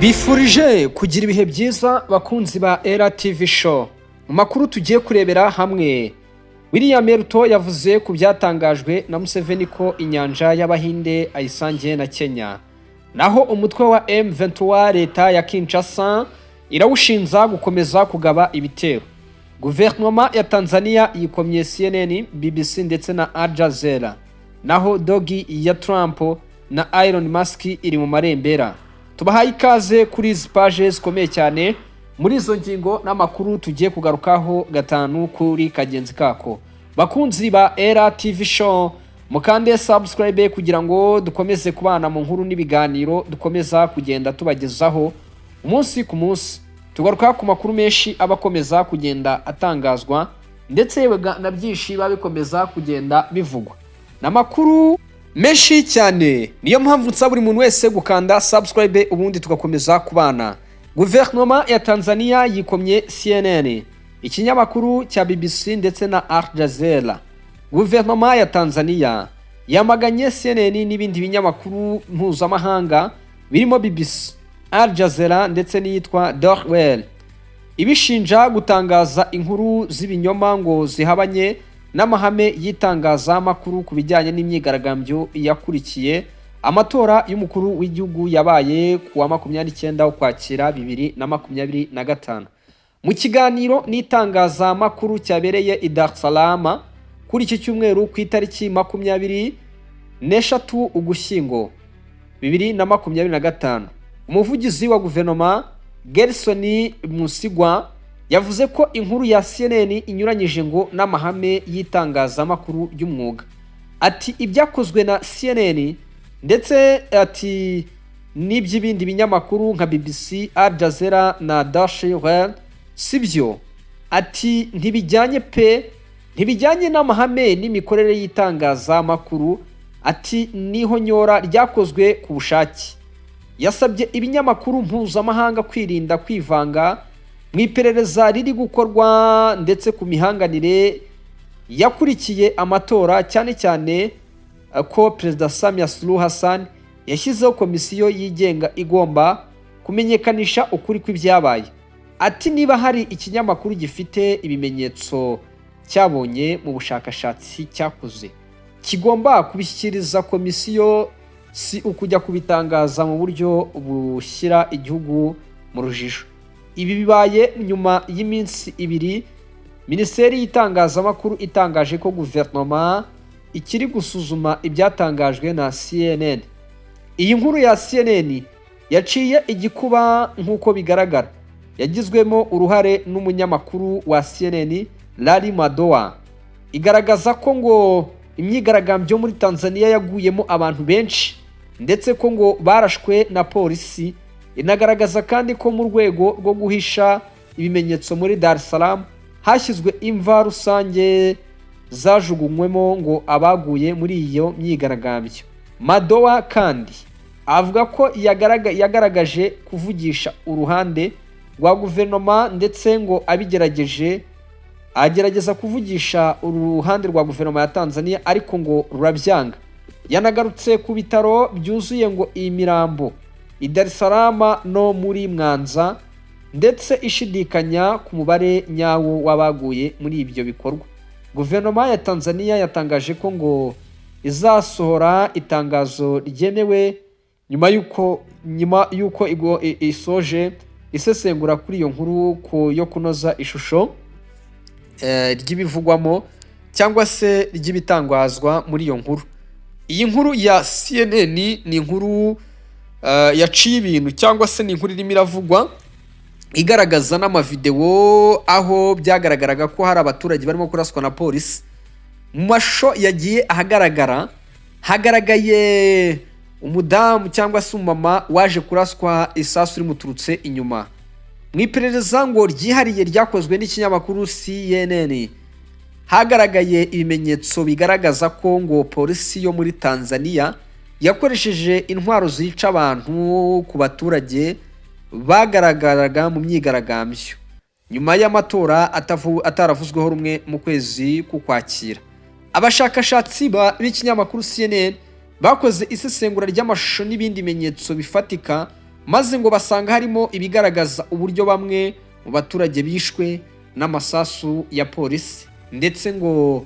Mbifurije kugira ibihe byiza, bakunzi ba RTV Show. Mu makuru tugiye kurebera hamwe, William Ruto yavuze ku byatangajwe na Museveni ko inyanja y'Abahinde ayisangiye na Kenya. Naho umutwe wa M23, leta ya Kinshasa irawushinja gukomeza kugaba ibitero. Guverinoma ya Tanzania yikomye CNN, BBC ndetse na Al Jazeera. Naho DOGE ya Trump na Elon Musk iri mu marembera. Tubahaye ikaze kuri izi paje zikomeye cyane muri izo ngingo n'amakuru tugiye kugarukaho gatanu kuri kagenzi kako. Bakunzi ba Era TV Show, mukande subscribe kugira ngo dukomeze kubana mu nkuru n'ibiganiro dukomeza kugenda tubagezaho umunsi ku munsi. Tugaruka ku makuru menshi aba akomeza kugenda atangazwa, ndetse yewe na byinshi biba bikomeza kugenda bivugwa. Ni amakuru menshi cyane, niyo mpamvu nsaba buri muntu wese gukanda subscribe, ubundi tugakomeza kubana. Guverinoma ya Tanzania yikomye CNN, ikinyamakuru cya BBC ndetse na Al Jazeera. Guverinoma ya Tanzania yamaganye CNN n'ibindi binyamakuru mpuzamahanga birimo BBC, Al Jazeera ndetse n'iyitwa Deutsche Welle, ibishinja gutangaza inkuru z'ibinyoma ngo zihabanye n'amahame y'itangazamakuru ku bijyanye n'imyigaragambyo yakurikiye amatora y'umukuru w'igihugu yabaye ku wa 29 Ukwakira 2025. Mu kiganiro n'itangazamakuru cyabereye i Dar es Salaam kuri iki cyumweru ku itariki 23 Ugushyingo 2025, umuvugizi wa guverinoma Gerson Msigwa yavuze ko inkuru ya CNN inyuranyije ngo n'amahame y'itangazamakuru ry'umwuga. Ati: "Ibyakozwe na CNN, ndetse ati n'iby'ibindi binyamakuru nka BBC, Al Jazeera na Deutsche Welle, si byo." Ati: "Ntibijyanye pe, ntibijyanye n'amahame n'imikorere y'itangazamakuru." Ati: "N'ihonyora ryakozwe ku bushake." Yasabye ibinyamakuru mpuzamahanga kwirinda kwivanga mu iperereza riri gukorwa ndetse ku mihanganire yakurikiye amatora, cyane cyane ko Perezida Samia Suluhu Hassan yashyizeho komisiyo yigenga igomba kumenyekanisha ukuri kw'ibyabaye. Ati: "Niba hari ikinyamakuru gifite ibimenyetso cyabonye mu bushakashatsi cyakoze, kigomba kubishyikiriza komisiyo, si ukujya kubitangaza mu buryo bushyira igihugu mu rujijo." Ibi bibaye nyuma y'iminsi 2 Minisiteri y'itangazamakuru itangaje ko guverinoma ikiri gusuzuma ibyatangajwe na CNN. Iyi nkuru ya CNN yaciye igikuba, nk'uko bigaragara yagizwemo uruhare n'umunyamakuru wa CNN Larry Madowo, igaragaza ko ngo imyigaragambyo muri Tanzania yaguyemo abantu benshi, ndetse ko ngo barashwe na polisi. Inagaragaza kandi ko mu rwego rwo guhisha ibimenyetso muri Dar es Salaam hashyizwe imva rusange zajugunywemo ngo abaguye muri iyo myigaragambyo. Madowo kandi avuga ko yagaragaje kuvugisha uruhande rwa guverinoma, ndetse ngo abigerageje agerageza kuvugisha uruhande rwa guverinoma ya Tanzania, ariko ngo rurabyanga. Yanagarutse ku bitaro byuzuye ngo imirambo i Dar es Salaam no muri Mwanza, ndetse ishidikanya ku mubare nyawo w'abaguye muri ibyo bikorwa. Guverinoma ya Tanzania yatangaje ko ngo izasohora itangazo ryemewe nyuma y'uko isoje isesengura kuri iyo nkuru yo kunoza ishusho ry'ibivugwamo cyangwa se ry'ibitangazwa muri iyo nkuru. Iyi nkuru ya CNN ni inkuru yaciye ibintu, cyangwa se ni inkuru irimo iravugwa igaragaza n'amavidewo aho byagaragaraga ko hari abaturage barimo kuraswa na polisi. Mu mashusho yagiye ahagaragara, hagaragaye umudamu cyangwa se umumama waje kuraswa isasu rimuturutse inyuma. Mu iperereza ngo ryihariye ryakozwe n'ikinyamakuru CNN, hagaragaye ibimenyetso bigaragaza ko ngo polisi yo muri Tanzania yakoresheje intwaro zica abantu ku baturage bagaragaraga mu myigaragambyo nyuma y'amatora ataravuzweho rumwe mu kwezi k'Ukwakira. Abashakashatsi b'ikinyamakuru CNN bakoze isesengura ry'amashusho n'ibindi bimenyetso bifatika. maze ngo basanga harimo ibigaragaza uburyo bamwe mu baturage bishwe n'amasasu ya polisi, ndetse ngo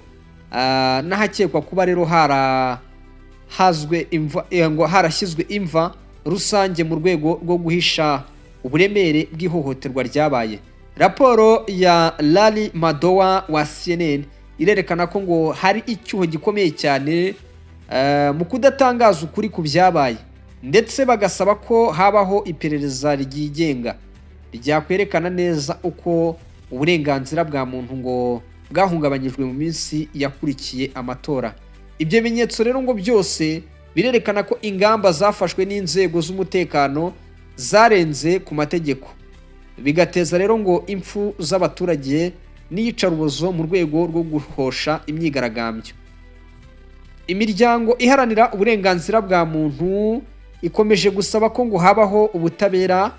n'ahakekwa kuba rero harahazwe imva, ngo harashyizwe imva rusange mu rwego rwo guhisha uburemere bw'ihohoterwa ryabaye. Raporo ya Larry Madowo wa CNN irerekana ko ngo hari icyuho gikomeye cyane mu kudatangaza ukuri ku byabaye, ndetse bagasaba ko habaho iperereza ryigenga ryakwerekana neza uko uburenganzira bwa muntu ngo bwahungabanyijwe mu minsi yakurikiye amatora. Ibyo bimenyetso rero ngo byose birerekana ko ingamba zafashwe n'inzego z'umutekano zarenze ku mategeko, bigateza rero ngo impfu z'abaturage n'iyicarubozo mu rwego rwo guhosha imyigaragambyo. Imiryango iharanira uburenganzira bwa muntu ikomeje gusaba ko ngo habaho ubutabera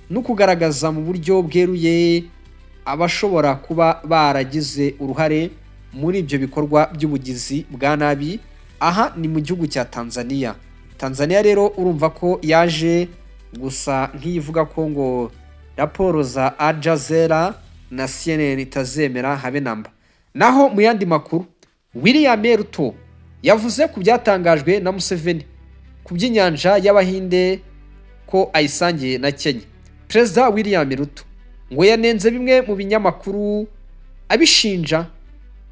no kugaragaza mu buryo bweruye abashobora kuba baragize uruhare muri ibyo bikorwa by'ubugizi bwa nabi. Aha ni mu gihugu cya Tanzania. Tanzania rero urumva ko yaje gusa nk'iyivuga ko ngo raporo za Al Jazeera na CNN itazemera habe namba. Naho mu yandi makuru, William Ruto yavuze ku byatangajwe na Museveni ku by'inyanja y'Abahinde ko ayisangiye na Kenya. Perezida William Ruto ngo yanenze bimwe mu binyamakuru abishinja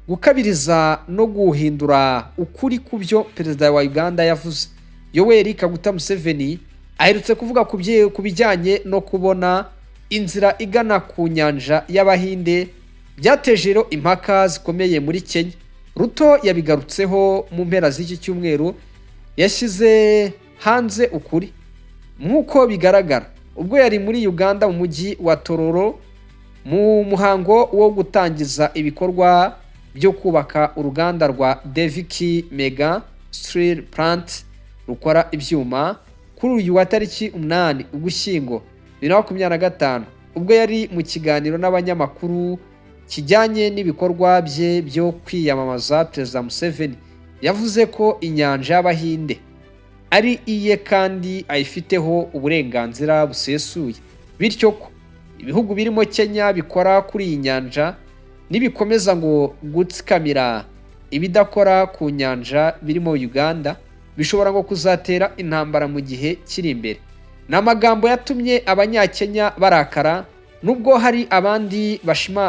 gukabiriza no guhindura ukuri ku byo perezida wa Uganda yavuze. Yoweri Kaguta Museveni aherutse kuvuga ku bijyanye no kubona inzira igana ku nyanja y'Abahinde, byateje rero impaka zikomeye muri Kenya. Ruto yabigarutseho mu mpera z'iki cyumweru, yashyize hanze ukuri nk'uko bigaragara ubwo yari muri Uganda mu mujyi wa Tororo mu muhango wo gutangiza ibikorwa byo kubaka uruganda rwa Devki Mega Steel Plant rukora ibyuma kuri uyu wa tariki 8 Ugushyingo 2025. Ubwo yari mu kiganiro n'abanyamakuru kijyanye n'ibikorwa bye byo kwiyamamaza, Perezida Museveni yavuze ko inyanja y'Abahinde ari iye kandi ayifiteho uburenganzira busesuye, bityo ko ibihugu birimo Kenya bikora kuri iyi nyanja nibikomeza ngo gutsikamira ibidakora ku nyanja birimo Uganda, bishobora ngo kuzatera intambara mu gihe kiri imbere. Ni amagambo yatumye Abanyakenya barakara, nubwo hari abandi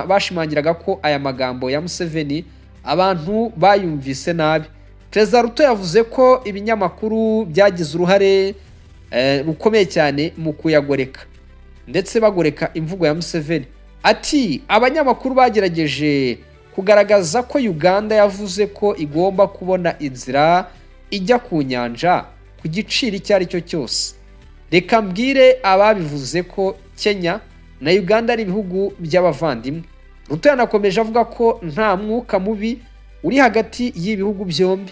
bashimangiraga ko aya magambo ya Museveni abantu bayumvise nabi. Perezida Ruto yavuze ko ibinyamakuru byagize uruhare rukomeye cyane mu kuyagoreka ndetse bagoreka imvugo ya Museveni. Ati: "Abanyamakuru bagerageje kugaragaza ko Uganda yavuze ko igomba kubona inzira ijya ku nyanja ku giciro icyo ari cyo cyose. Reka mbwire ababivuze ko Kenya na Uganda ari ibihugu by'abavandimwe." Ruto yanakomeje avuga ko nta mwuka mubi uri hagati y'ibihugu byombi,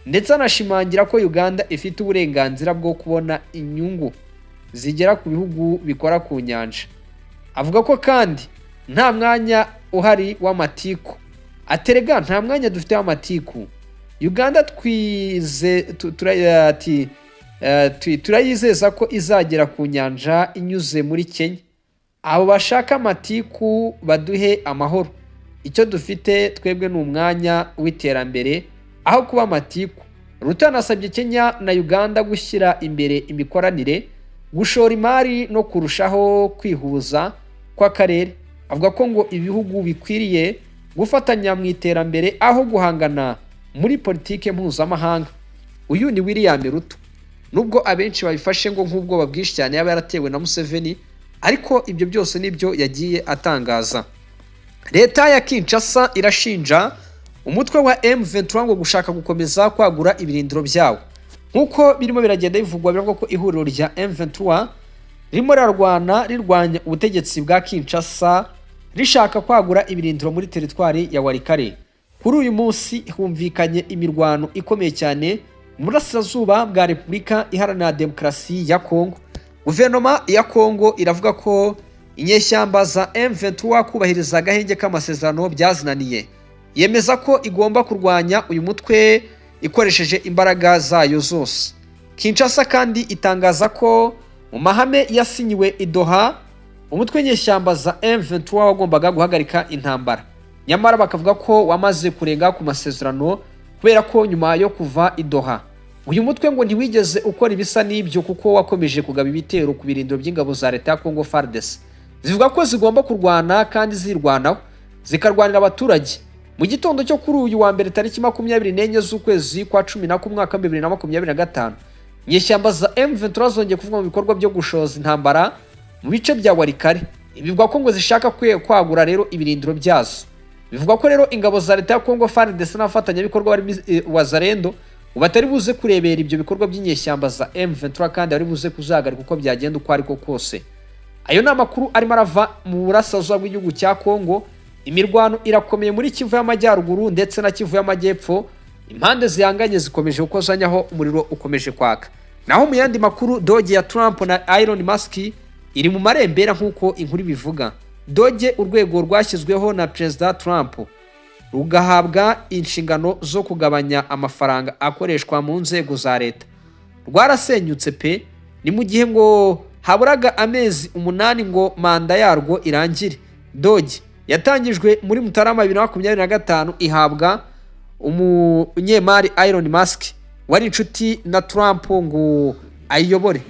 ndetse anashimangira ko Uganda ifite uburenganzira bwo kubona inyungu zigera ku bihugu bikora ku nyanja. Avuga ko kandi nta mwanya uhari w'amatiku. Aterega nta mwanya dufite w'amatiku. Uganda twize ati, turayizeza ko izagera ku nyanja inyuze muri Kenya. Abo bashaka amatiku baduhe amahoro. Icyo dufite twebwe ni umwanya w'iterambere aho kuba amatiku. Ruto yanasabye Kenya na Uganda gushyira imbere imikoranire, gushora imari no kurushaho kwihuza kw'akarere. Avuga ko ngo ibihugu bikwiriye gufatanya mu iterambere aho guhangana muri politike mpuzamahanga. Uyu ni William Ruto. Nubwo abenshi babifashe ngo nk'ubwoba bwinshi cyane yaba yaratewe na Museveni, ariko ibyo byose nibyo yagiye atangaza. Leta ya Kinshasa irashinja umutwe wa M23 ngo gushaka gukomeza kwagura ibirindiro byawo. Nk'uko birimo biragenda bivugwa, biravuga ko ihuriro rya M23 ririmo rirarwana rirwanya ubutegetsi bwa Kinshasa, rishaka kwagura ibirindiro muri teritwari ya Walikale. Kuri uyu munsi humvikanye imirwano ikomeye cyane mu burasirazuba bwa Repubulika Iharanira Demokarasi ya Kongo. Guverinoma ya Kongo iravuga ko inyeshyamba za M23 kubahiriza agahenge k'amasezerano byazinaniye, yemeza ko igomba kurwanya uyu mutwe ikoresheje imbaraga zayo zose. Kinshasa kandi itangaza ko Mu mahame yasinyiwe i Doha, umutwe w'inyeshyamba za M23 wagombaga guhagarika intambara, nyamara bakavuga ko wamaze kurenga ku masezerano, kubera ko nyuma yo kuva i Doha uyu mutwe ngo ntiwigeze ukora ibisa n'ibyo, kuko wakomeje kugaba ibitero ku birindiro by'ingabo za leta ya Congo FARDC. Zivuga ko zigomba kurwana kandi zirwanaho, zikarwanira abaturage. Mu gitondo cyo kuri uyu wa mbere, tariki 24 z'ukwezi kwa 11, mwaka wa 2025, inyeshyamba za M23 zongeye kuvuga mu bikorwa byo gushoza intambara mu bice bya Walikale. Bivugwa ko ngo zishaka kwagura rero ibirindiro byazo. Bivugwa ko rero ingabo za leta ya Congo FARDC n'abafatanyabikorwa barimo Wazalendo ngo batari buze kurebera ibyo bikorwa by'inyeshyamba za M23, kandi bari buze kuzahagarika uko byagenda uko ariko kose. Ayo ni amakuru arimo arava mu burasirazuba bw'igihugu cya Congo. Imirwano irakomeye muri Kivu y'Amajyaruguru ndetse na Kivu y'Amajyepfo. Impande zihanganye zikomeje gukozanyaho, umuriro ukomeje kwaka. Naho mu yandi makuru, DOGE ya Trump na Elon Musk iri mu marembera nk'uko inkuru ibivuga. DOGE, urwego rwashyizweho na Perezida Trump rugahabwa inshingano zo kugabanya amafaranga akoreshwa mu nzego za leta, rwarasenyutse pe. Ni mu gihe ngo haburaga amezi 8 ngo manda yarwo irangire. DOGE yatangijwe muri Mutarama 2025, ihabwa umunyemari Elon Musk wari inshuti na Trump ngo ayiyobore.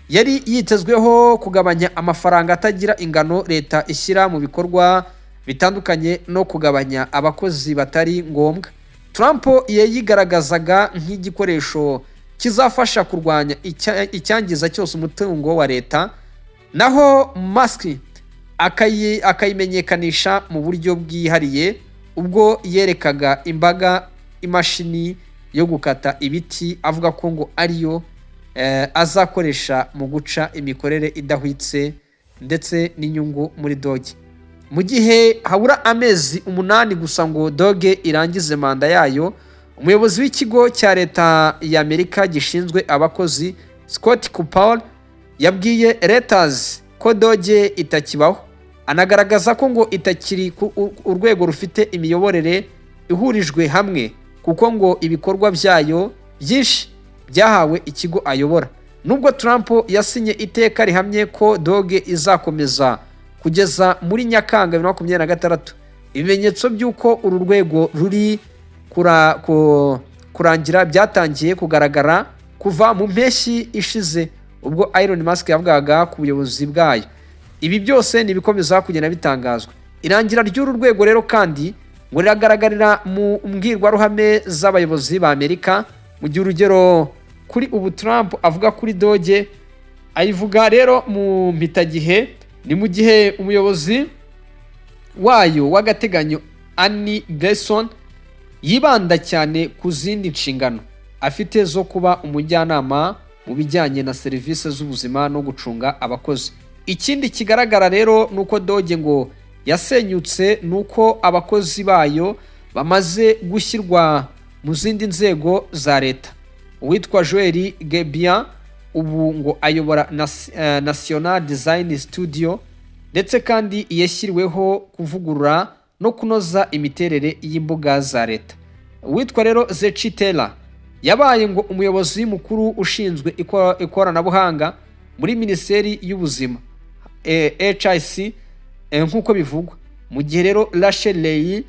Yari yitezweho kugabanya amafaranga atagira ingano leta ishyira mu bikorwa bitandukanye no kugabanya abakozi batari ngombwa. Trump yayigaragazaga nk'igikoresho kizafasha kurwanya icyangiza cyose umutungo wa leta, naho Musk akayimenyekanisha mu buryo bwihariye ubwo yerekaga imbaga imashini yo gukata ibiti, avuga ko ngo ariyo azakoresha mu guca imikorere idahwitse ndetse n'inyungu muri DOGE. Mu gihe habura amezi 8 gusa ngo DOGE irangize manda yayo, umuyobozi w'ikigo cya leta y'Amerika gishinzwe abakozi, Scott Kupor, yabwiye Reuters ko DOGE itakibaho, anagaragaza ko ngo itakiri urwego rufite imiyoborere ihurijwe hamwe, kuko ngo ibikorwa byayo byinshi byahawe ikigo ayobora. Nubwo Trump yasinye iteka rihamye ko DOGE izakomeza kugeza muri Nyakanga 2026, ibimenyetso by'uko uru rwego ruri kurangira byatangiye kugaragara kuva mu mpeshyi ishize, ubwo Elon Musk yavugaga ku buyobozi bwayo. Ibi byose ni ibikomeza kugenda bitangazwa. Irangira ry'uru rwego rero kandi ngo riragaragarira mu mbwirwaruhame z'abayobozi ba Amerika, mu gihe urugero kuri ubu Trump avuga kuri DOGE ayivuga rero mu mpitagihe. Ni mu gihe umuyobozi wayo w'agateganyo, Annie Besson, yibanda cyane ku zindi nshingano afite zo kuba umujyanama mu bijyanye na serivisi z'ubuzima no gucunga abakozi. Ikindi kigaragara rero ni uko DOGE ngo yasenyutse, ni uko abakozi bayo bamaze gushyirwa mu zindi nzego za leta. Uwitwa Joel Gebbia ubu ngo ayobora National Design Studio, ndetse kandi yashyiriweho kuvugurura no kunoza imiterere y'imbuga za leta. Uwitwa rero Zach Taylor yabaye ngo umuyobozi mukuru ushinzwe ikoranabuhanga muri Minisiteri y'Ubuzima, HIC, nk'uko bivugwa. Mu gihe rero Rachel Ley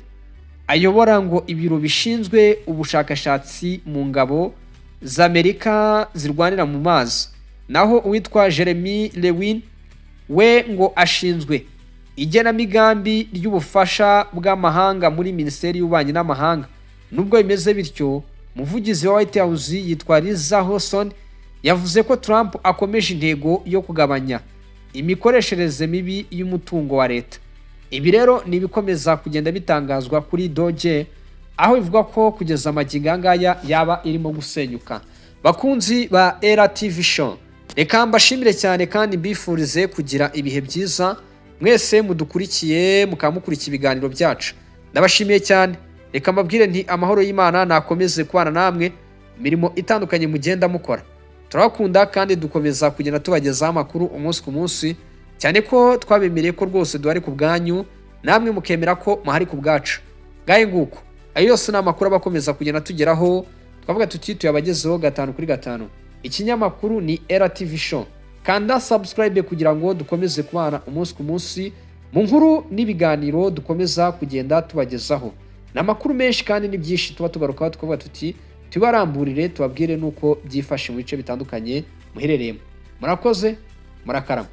ayobora ngo ibiro bishinzwe ubushakashatsi mu ngabo z'Amerika zirwanira mu mazi, naho uwitwa Jeremy Lewin we ngo ashinzwe igenamigambi ry'ubufasha bw'amahanga muri Minisiteri y'Ububanyi n'Amahanga. Nubwo bimeze bityo, umuvugizi wa White House yitwa Liza Houston yavuze ko Trump akomeje intego yo kugabanya imikoreshereze mibi y'umutungo wa leta. Ibi rero ni ibikomeza kugenda bitangazwa kuri DOGE, aho ivuga ko kugeza amagingo aya ngaya yaba irimo gusenyuka. Bakunzi ba RTV Show, reka mbashimire cyane kandi mbifurize kugira ibihe byiza mwese mudukurikiye, mukaba mukurikiye ibiganiro byacu. Ndabashimiye cyane. Reka mbabwire nti amahoro y'Imana nakomeze kubana namwe imirimo itandukanye mugenda mukora. Turabakunda kandi dukomeza kugenda tubagezaho amakuru umunsi ku munsi, cyane ko twabemereye ko rwose duhari ku bwanyu, namwe mukemera ko muhari ku bwacu. Ngahe nguko, ayo yose ni amakuru aba akomeza kugenda tugeraho, twavuga tuti tuyabagezeho gatanu kuri gatanu. Ikinyamakuru ni RTV Show. Kanda subscribe kugira ngo dukomeze kubana umunsi ku munsi mu nkuru n'ibiganiro dukomeza kugenda tubagezaho. Ni amakuru menshi kandi ni byinshi tuba tugarukaho, tukavuga tuti tubaramburire, tubabwire n'uko byifashe mu bice bitandukanye muherereyemo. Murakoze, murakarama.